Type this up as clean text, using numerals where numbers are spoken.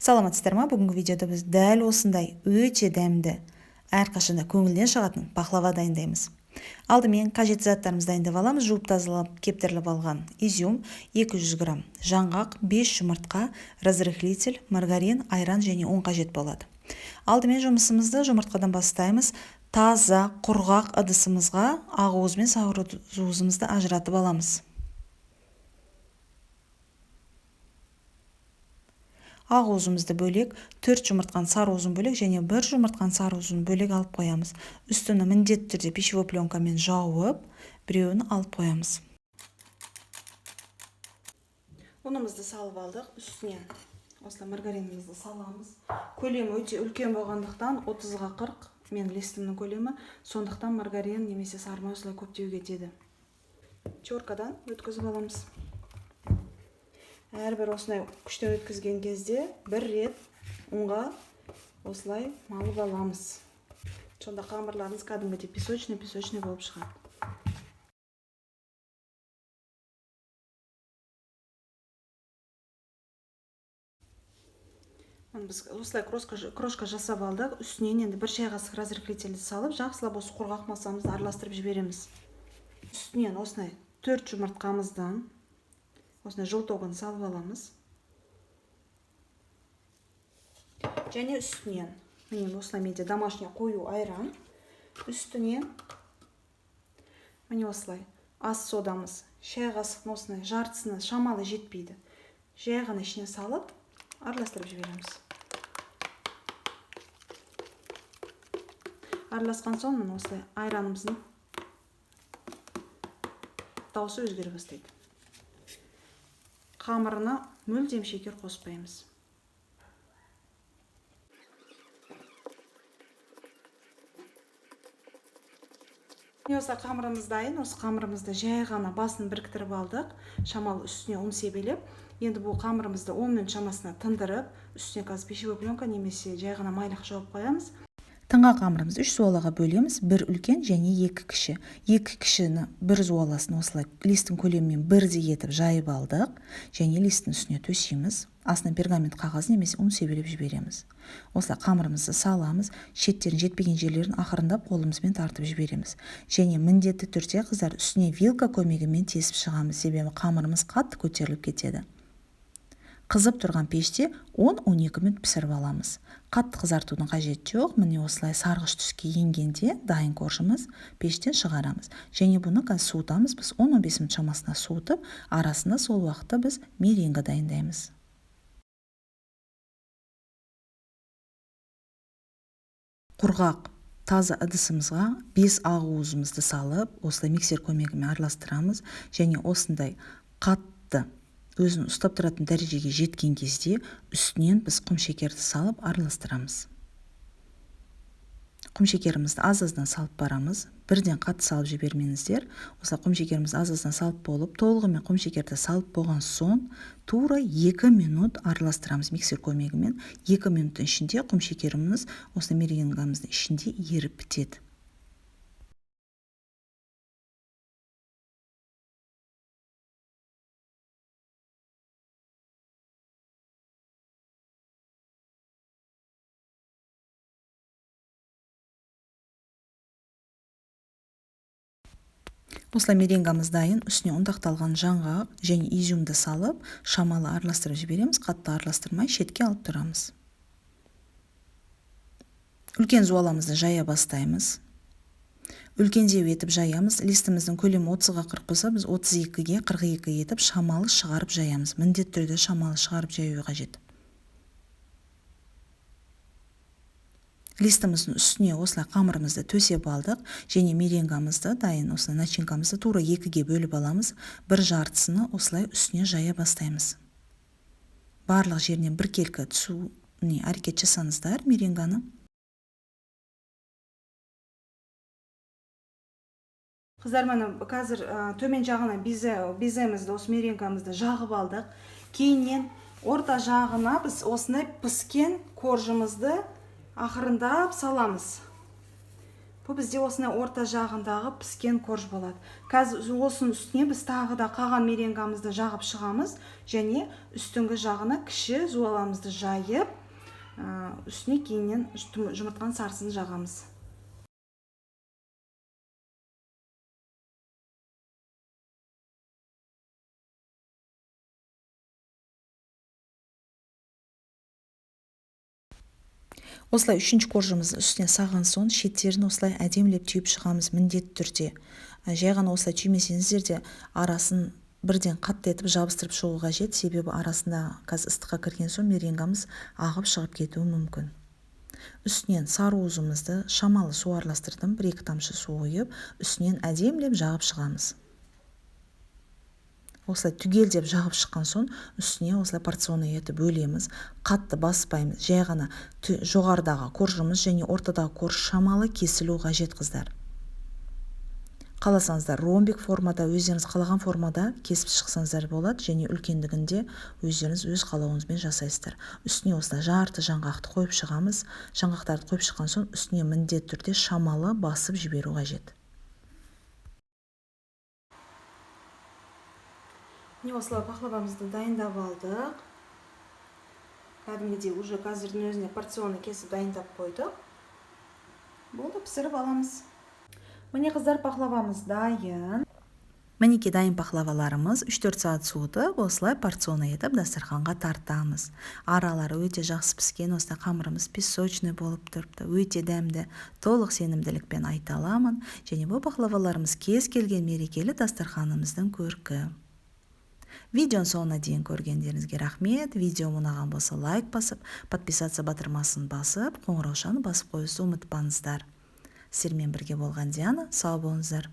Саламатсыздар ма? Бүгінгі видеода біз дәл осындай өте дәмді, әрқашанда көңілден шығатын пахлава дайындаймыз. Алдымен қажетті заттарымызды дайындап аламыз. Жуып тазалап кептіріліп алған изюм 200 грамм, жаңғақ 5 жұмыртқа, разрыхлитель, маргарин, айран және ұн қажет болады. Алдымен жұмысымызды жұмыртқадан бастаймыз. Таза, құрғақ ыдысымызға ақ уыз бен сары уызымызды ажыратып аламыз. Ақ уызымызды бөлек, 4 жұмыртқаны сары уызын бөлек және 1 жұмыртқаны сары уызын бөлек алып қоямыз. Үстіні міндетті түрде пищевой пленкамен жауып, біреуін алып қоямыз. Ұнымызды салып алдық, үстінен осылай маргаринімізді саламыз. Көлемі өте үлкен болғандықтан 30-ға 40 мен листімнің көлемі, сондықтан маргарин немесе сары май осылай көптеу кетеді. Теркадан өткізіп аламыз. Әрбір осындай күштен өткізген кезде бір рет ұнға осылай малып аламыз. Сонда қамырларыңыз кәдімгідей песочный-песочный болып шығады. Міне біз осылай крошка жасап алдық. Үстінен енді бір шай қасық разрыхлительді салып, жақсылап осы құрғақ массамызды араластырып жібереміз. Үстінен осындай 4 жұмыртқамыздан осындай желтогын салып аламыз. Және үстінен, міне осылай менде домашний қою айран, үстінен міне осылай ас содамыз, шай қасықтың осындай жартысына шамалы жетпейді. Жай ғана ішіне салып, араластырып жібереміз. Араласқан соң міне осылай айранымыздың дауысы өзгере бастайды. Қамырына мүлдем шекер қоспаймыз. Міне осылай қамырымыз дайын. Осы қамырымызды жай ғана басын біріктіріп алдық. Шамалы үстіне ұн себелеп, енді бұл қамырымызды 10 минут шамасына тындырып, үстіне қазір пищевой пленка немесе жай ғана майлық жауып қоямыз. Тынған қамырымызды 3 зуалаға бөлеміз, бір үлкен және 2 кіші. 2 кішіні бір зуаласын осылай листтің көлемімен бірдей етіп жайып алдық және листтің үстіне төсейміз. Астына пергамент қағаз немесе ұн себелеп жібереміз. Осылай қамырымызды саламыз, шеттерін жетпеген жерлерін ақырындап қолымызбен тартып жібереміз. Және міндетті түрде қыздар үстіне вилка көмегімен тесіп шығамыз, себебі қамырымыз қатты көтеріліп кетеді. Қызып тұрған пеште он-он екі минут пісіріп аламыз. Қатты қызартудың қажеті жоқ. Міне осылай сарғыш түске енгенде дайын коржымыз пештен шығарамыз. Және бұны қазір суытамыз. Біз он-он бес минут шамасына суытып, арасында сол уақытта біз меренга дайындаймыз. Құрғақ таза ыдысымызға 5 ақ уызымызды салып, осылай миксер көмегімен араластырамыз. Және осындай қатты өзін ұстап тұратын дәрежеге жеткен кезде үстінен біз құм шекерді салып араластырамыз. Құм шекерімізді аз-аздан салып барамыз. Бірден қатты салып жібермеңіздер. Осылай құм шекерімізді аз-аздан салып болып, толығымен құм шекерді салып болған соң тура 2 минут араластырамыз миксер көмегімен. 2 минуттың ішінде құм шекеріміз осы меренгамыздың ішінде еріп бітеді. Осылай меренгамыз дайын, үстіне ұнтақталған жаңғақ және изюмді салып, шамалы араластырып жібереміз, қатты араластырмай шетке алып тұрамыз. Үлкен зуаламызды жая бастаймыз. Үлкендеу етіп жаямыз. Листіміздің көлемі отызға қырық болса, біз отыз екіге қырық екі етіп шамалы шығарып жаямыз. Міндетті түрде шамалы шығарып жаю қажет. Листіміздің үстіне осылай қамырымызды төсеп алдық және меренгамызды дайын осылай начинкамызды тура екіге бөліп аламыз. Бір жартысыны осылай үстіне жая бастаймыз. Барлық жерінен біркелкі түсуіне әрекет жасаңыздар меренганы. Қыздар, міне қазір төмен жағына беземізді, осы меренгамызды жағып алдық. Кейіннен орта жағына біз осындай піскен коржымызды ақырындап саламыз. Бұл бізде осындай орта жағындағы піскен корж болады. Қазір осының үстіне біз тағы да қалған меренгамызды жағып шығамыз және үстіңгі жағына кіші зуаламызды жайып, үстіне кейіннен жұмыртқаның сарысын жағамыз. Осылай үшінші коржымыздың үстіне салған соң шеттерін осылай әдемілеп түйіп шығамыз міндетті түрде. Жай ғана осылай түймесеңіздер де арасын бірден қатты етіп жабыстырып шығу қажет, себебі арасында қазір ыстыққа кірген соң меренгамыз ағып шығып кетуі мүмкін. Үстінен сары уызымызды шамалы су араластырдым, 1-2 тамшы су құйып, үстінен әдемілеп жағып шығамыз. Осылай түгелдеп жағып шыққан соң үстіне осылай порционный етіп бөлеміз. Қатты баспаймыз, жай ғана жоғарыдағы коржымыз және ортадағы корж шамалы кесілу қажет, қыздар. Қаласаңыздар ромбик формада, өздеріңіз қалаған формада кесіп шықсаңыздар болады және үлкендігінде өздеріңіз өз қалауыңызбен жасайсыздар. Үстіне осылай жарты жаңғақты қойып шығамыз. Жаңғақтарды қойып шыққан соң үстіне міндетті түрде шамалы басып жіберу қажет. Міне осылай пахлавамызды дайындап алдық. Кәдімгідей уже қазірдің өзінде порционы кесіп дайындап қойдық. Болды, пісіріп аламыз. Міне қыздар, пахлавамыз дайын. Мінекей дайын пахлаваларымыз 3-4 сағат суытып, осылай порционы етіп дастарханға тартамыз. Аралары өте жақсы піскен, осылай қамырымыз песочный болып тұрыпты, өте дәмді, толық сенімділікпен айта аламын. Және бұл пахлаваларымыз кез келген мерекелі дастарханымыздың көркі. Видеоның соңына дейін көргендеріңізге рахмет. Видео ұнаған болса лайк басып, подписаться батырмасын басып, қоңыраушаны басып қоюды ұмытпаңыздар. Сіздермен бірге болған Диана, сау болыңыздар.